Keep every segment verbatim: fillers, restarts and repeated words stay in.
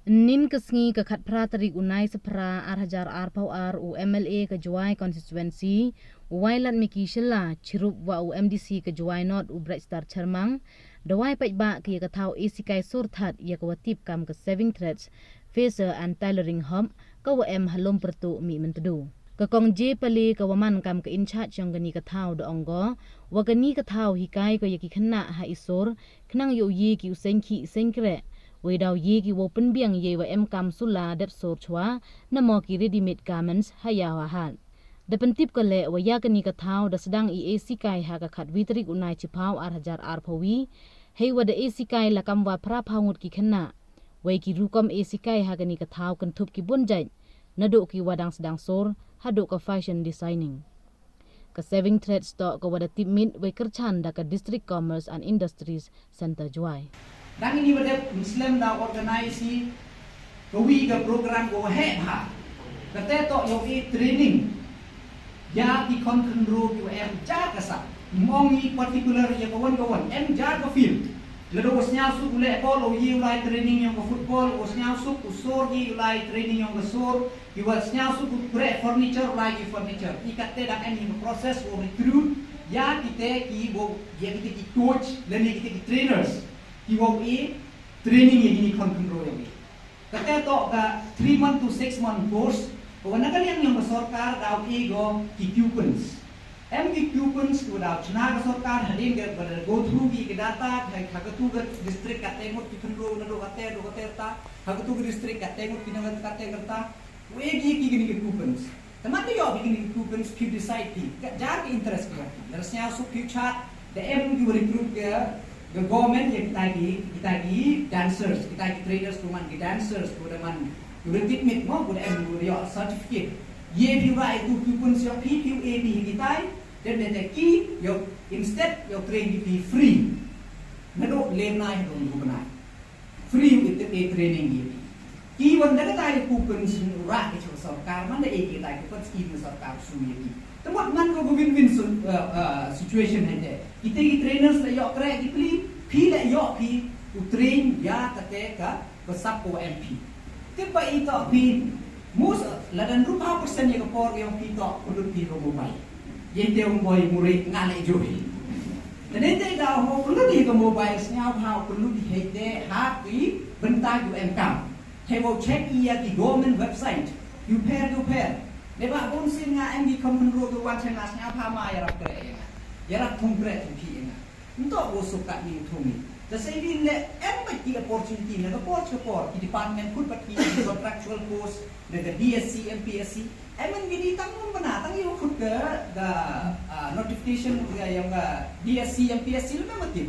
Ynnin ka sngi ka khatphra tarik u Naisaphra ar hajar arphaw ar, u M L A ka Jowai Constituency, u Wailadmiki Shylla, chirup wa u M D C ka Jowai North, u Brightstar Chyrmang, da wai paidbah ki ya ka thaw esikai sur that ya ka wa tip kam ka Saving Threads Facial and Tailoring Hub, ka wa em ha Lum Pyrtuh Mihmyntdu. Ka Kong J Pale ka wa man kam ka in-charge yong kani ka thaw da ong ko, wa kani ka thaw hikai ko ya ki khynnah ha i sur, khnang yow ye ki u seng khih seng kreh, wei daw ye ki wow pynbiang yei wa em kam sula dep sur chwa, namo ki ready-made garments ha yaw ha hat. Da pyntip ko leh wa ya kani ka thaw da sdang i esikai ha ka khatwi tarik u Naichiphaw ar hajar arphaw wi, hei wa da esikai la kam wa phraphaw ngut ki khynnah. Wei ki rukom esikai ha kani ka thaw kynthup ki bun jait, naduh ki wa dang sdang sur, haduh ka fashion designing. Ka Saving Threads toh ka wa da tipmit wei kyrchan da ka District Commerce and Industries Centre Jowai. Dang ini wa dep ym slem da organize i ka wi ka program ko wa heh bha. Kate toh yow i training ya ki khon khynroo ki wa em ja ka sap. Ym ong i particular ya ka wan ka wan, em ja ka field. Lada wa sniawsuk u leh ball, u ye u lai training yong ka football, wa sniawsuk u sur, ye u lai training yong ka sur, ki wa sniawsuk u kreh furniture, u lai ki furniture. I kate dang em ya ka process wa recruit ya kite ki wa, ya kite ki coach lane kite ki trainers ki wa i training ya kini khon khynroo yong i. Kate toh ka three month to six month course, ka wa na ka liang yong ka sorkar daw e ko ki coupons. Em ki coupons ki wa daw chna ka sorkar hadien ka wa da go through ki ka data, ha, ha katu ka district kate ngut ki khynroo naduh kate, naduh kate rta, ha katu ka district kate ngut ki nang kate rta. Wa e ki, ki kini ki coupons. Te man da yoh ki kini ki coupons, phi decide phi. Ka jar ki interest ki yong phi. Lada sniawsuk phi u chad, da em ki wa recruit ka, ka government ya kitai ki, kitai ki dancers, kitai ki trainers, ko man ki dancers, ko da man ki wa tipmit mo, ko da em ki wa yoh certificate. Ye phi wa e tu coupons yong phi, phi u e phi kitai, then da ki yow instead yow train ki phi free. Naduh le bnai haduh ynru bnai. Free u i training ye. Ki wan da katai coupons rah ki cha sorkar, man da e ki katai coupons, scheme sorkar su ye ki. Te mut man ko win-win su-, uh, uh, situation hei te. Kite ki trainers la yoh kreh ki pli, phi la yoh phi u train ya kate ka, ka sap ko wa em phi. Tip ba i toh phi, mus, lada ynru phaw percent ya ka por yong phi toh pynlut phi ka mobile. Ye te ong boi muri nga le joi. Te ne te da ho pynlut i ka mobile, sniawbha pynlut i hei te ha ki bynta ki wa em kam. Hei wow check i ya ki government website, ki wa pher, ki wa pher. Neibhah bun sien nga em ki khon khynroo ki wa wan chna, sniawbha ma yarap kreh ya nga. Yarap thung kreh thung khih ya nga. Ntoh wow suk katni thung i. Te sa i le em bait ki opportunity na ka por cha ka por, ki department khut bad ki contractual post, na ka D S C, M P S C. Em man kini tang ym bna, tang yow khut ka, ka, ah, notification ka yong ka D S C, M P S C, lada em tip.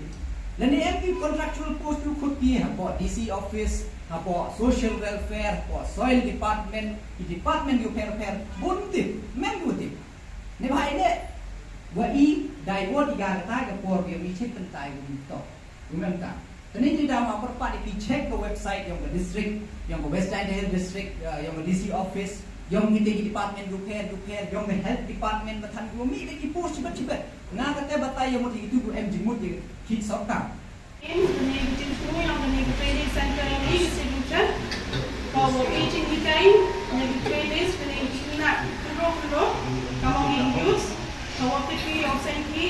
Lane em ki contractual post yow khut ki hapoh D C office, hapoh social welfare, hapoh soil department, ki department yow pher pher, bun tip, men yow tip. Neibhah i le, wa i, dai wa i ka katai ka por yong i chit pyntai wa i toh. Remember, te ni da ma pyrpad i phi check ka website yong ka district, yong ka West Jaintia Hills District, uh, yong ka D C office, yong kite ki department ki wa pher, ki wa pher, yong ka health department, ba than ki wa mih de ki post chibet chibet. Nga kate batai ya mut i tu em jingmut ya ki sorkar. Em, kane ka jingthmu yong kane ka training center yong i ka Saving Threads. Ka wa i jinghikai, kane ka trainers, kane ka jingna, khynroo khynroo, ka wa i youth, ka wa tip ki yong seng ki,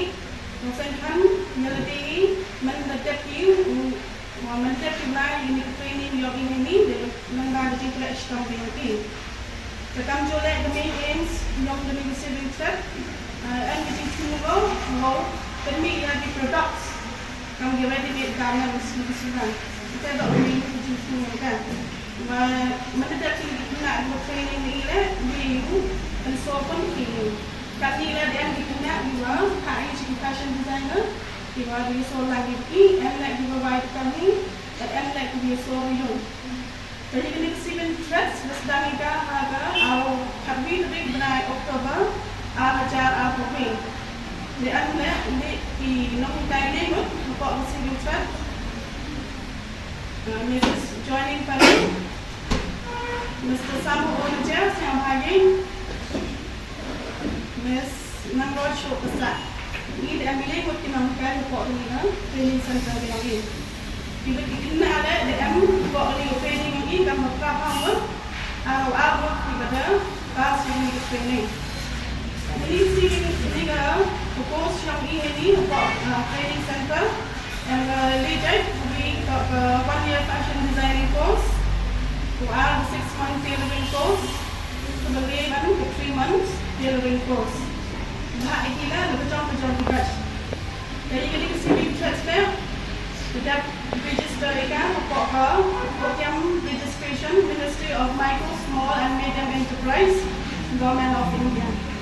Nusaiñ khan, ñialade i, man da dep i, u, wa man dep i ma ini ka training yong i heini, de, man da ka jingkhreh chitom ka yong i. Te kamjooh leh ka main aims yong kani ka Saving Threads, ah, em ka jingthmu ko, wow pynmih ya ki products, kam ki ready-made garments, ni ki sura. Te da ka main ka jingthmu ka. Wa man da dep i ki khynnah ki training ni leh, de u, pynsoo pynkhih. Katni leh da em ki khynnah kiwa, ha i chi ki fashion designer, kiwa da soo lang ki, em leh kiwa wai ki kani, em leh kiwa soo ki yung. Te ya kani ka Saving Threads, da sdang i ka, ha ka, ar, khatwi tarik bnai October, ar hajar arphaw wi. Da em leh, de ki nonghikai le ngut, hapoh ka Saving Threads. Uh, Missus Joining Pari, Mister Samu Onaja, Siang Hagin, Miss Nangroj Shokasa. Ngi da em i le ngut ki nonghikai hapoh kani ka training center ka yong i. Ki da ki khynnah leh da em hapoh kani ka training yong i kam ka phra phaw ngut. Ar, ar ngut ki ba da pass yong kani ka training. Kani ka, kani ka course yong i heini hapoh, ah, training center. Em, ah, le jait, wi toh ka one year fashion designing course. Wa ar six month tailoring course. Ka ba le man ka three months tailoring course. Bha i ki la, la ka jong ka jong ki batch. Te i kani ka C V ka chet step, ka dep register i ka hapoh ka, hapoh ka registration, Ministry of Micro, Small and Medium Enterprise, Government of India.